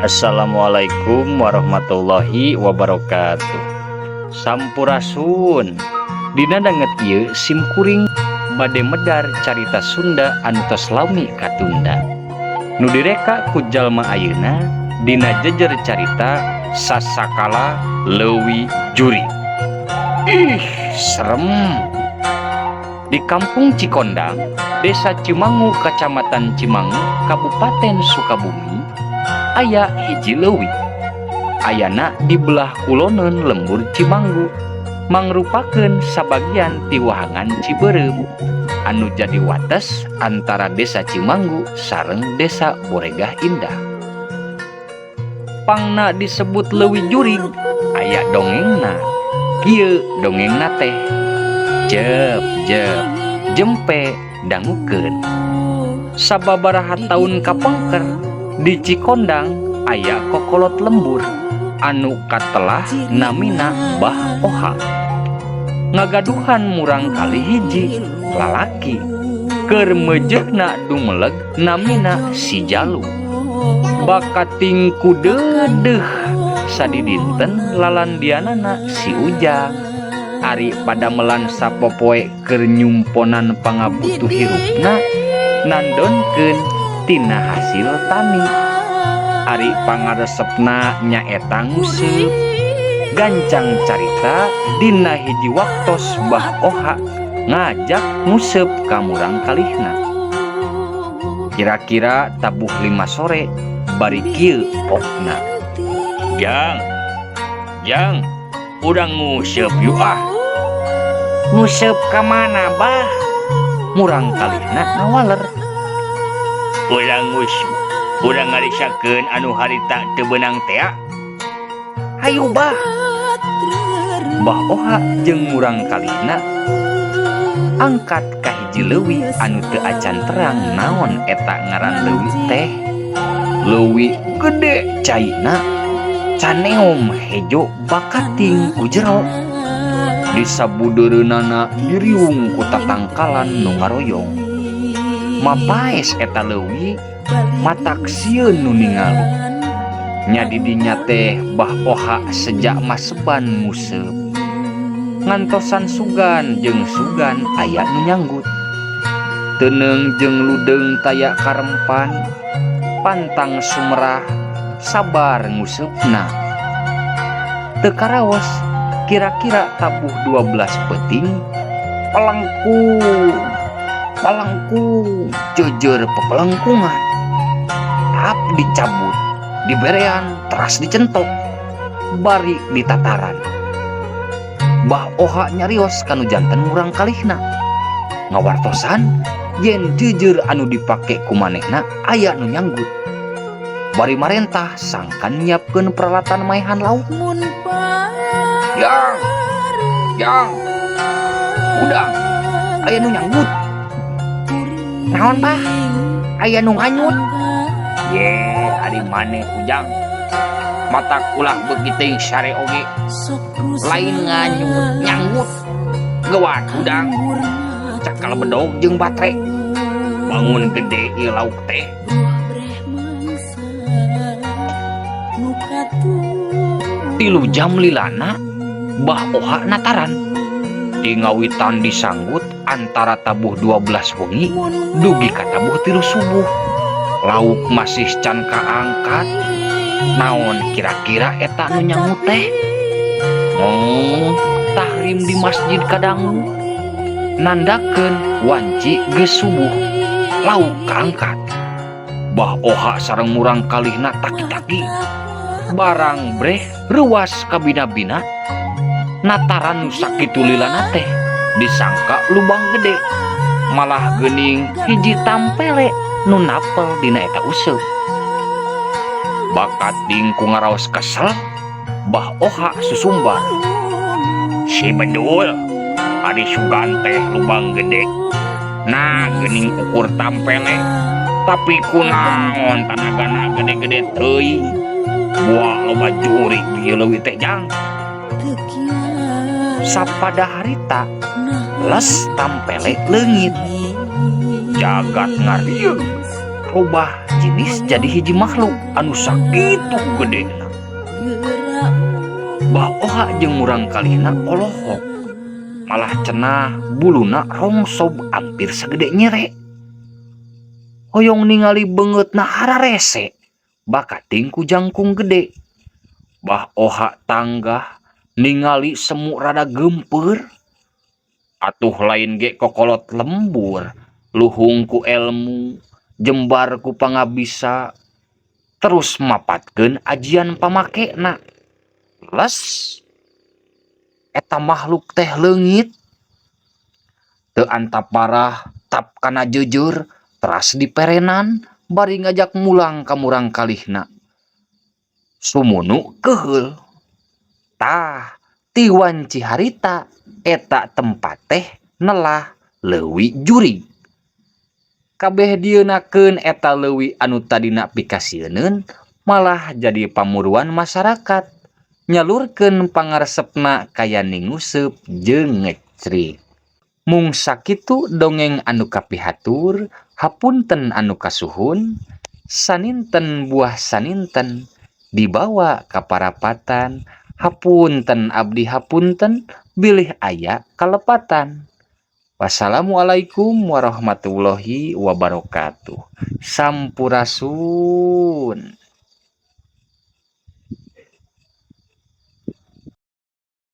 Assalamualaikum warahmatullahi wabarakatuh. Sampurasun. Dina danget ieu sim kuring bade medar carita Sunda anu tos lami katunda. Nu direka ku jalma ayeuna dina jejer carita Sasakala Leuwi Jurig. Ih, serem. Di Kampung Cikondang, Desa Cimangu, Kacamatan Cimangu, Kabupaten Sukabumi, aya hiji leuwi. Ayana di belah kuloneun lembur Cimanggu, mangrupakeun sabagian ti wahangan Cibeureum anu jadi wates antara Desa Cimanggu sareng Desa Boregah Indah. Pangna disebut leuwi jurig, aya dongengna. Kieu dongengna teh. Jep, jep, jempe dangukeun. Sababaraha taun kapengker di Cikondang aya kokolot lembur anu katelah namina Bah Oha. Ngagaduhan murang kali hiji lalaki keur meujeuhna dumeleg namina si Jalu. Bakating ku deudeuh sadidinten lalandianana si Ujang. Ari padamelan sapopoe keur nyumponan pangabutuh hirupna nandonkeun tina hasil tani. Ari pangaresepna nyaeta nguseup. Gancang carita, dina hiji waktos Bah Oha ngajak nguseup ka murang kalihna. Kira-kira tabuh 5 sore bari kieu pokna. "Jang, Jang, urang nguseup yuk ah." "Nguseup ka mana, Bah?" Murang kalihna ngawaler. "Urang nguseup, urang ngarisakeun anu harita teu beunang tea. Hayu, Bah." Bah Oha jeung murang kalihna angkat ka hiji leuwi anu teu acan terang naon eta ngaran leuwi teh. Leuwi gede caina caneom hejo bakating ku jero. Di sabudeureunana diriung ku tatangkalan nu ngaroyong. Mapaes eta leuwi matak sieun nu ningali. Nya di dinya teh Bah Oha sejak maseban nguseup. Ngantosan sugan jeung sugan aya nu nyanggut. Teuneung jeung ludeung taya karempan, pantang sumerah sabar nguseupna. Teu karaos kira-kira tabuh 12 peuting, pelengkung palengkung jeujeur pepelengkungan. Tap dicabut, diberean, teras dicentok, bari ditataran. Bah Oha nyarios kanu janten murang kalihna. Ngawartosan yen jeujeur anu dipake ku manehna aya nu nyanggut. Bari marentah sangkan nyiapkeun peralatan maehan lauk. "Jang, Jang, udang, aya nu nyanggut." "Naon, Bah?" "Aya nu nganyut." "Ye, ari maneh, Ujang. Matak ulah beuki teuing sare oge. Lain nganyut, nyanggut. Gawat, udang. Cakal bedog jeung batre. Bangun gede ieu lauk teh." 3 jam lilana Bah Oha nataran. Di ngawitan disanggut antara tabuh 12 wengi dugi ka tabuh 3 subuh. Lauk masih can kaangkat. Naon kira-kira eta nu nyangut teh? Oh, tahrim di masjid kadangu. Nandakeun wanci geus subuh. Lauk kaangkat. Bah Oha sareng murang kalihna taki-taki. Barang breh reuwas kabina-bina. Nataran nu sakitu lilana teh disangka lubang gede. Malah geuning hiji tampele nu napel dina eta useup. Bakating ku ngaraos kesel, Bah Oha susumbar. "Si bedul, ari sugan teh lubang gede. Nah, geuning ukur tampele, tapi kunaon tanagana gede-gede teuing. Buah loba jurig ieu leuwih teh, Jang." Sapada harita les tampele leungit. Jagat ngariung, robah jinis jadi hiji makhluk anu sakitu gedena. Bah Oha jeung murangkalihna olohok, malah cenah buluna rongsob ampir sagede nyere. Hoyong ningali beungeutna hararese, bakating ku jangkung gede. Bah Oha tanggah ningali semu rada geumpeur. Atuh lain ge kokolot lembur, luhung ku elmu, jembar ku pangabisa, terus mapatkeun ajian pamakena. Les, eta makhluk teh leungit. Teu antap parah tap kana jeujeur, teras diperenan bari ngajak mulang ka murangkalihna. Sumunu keheul. Tah, ti wanci harita eta tempat teh nelah Leuwi Jurig. Kabeh dieunakeun eta leuwi anu tadina pikasieuneun malah jadi pamuruan masyarakat, nyalurkeun pangaresepna kaya ninguseup jeung ngecrik. Mung sakitu dongeng anu kapihatur, hapunten anu kasuhun, saninten buah saninten dibawa ka parapatan, hapunten abdi hapunten bilih aya kalepatan. Wassalamualaikum warahmatullahi wabarakatuh. Sampurasun.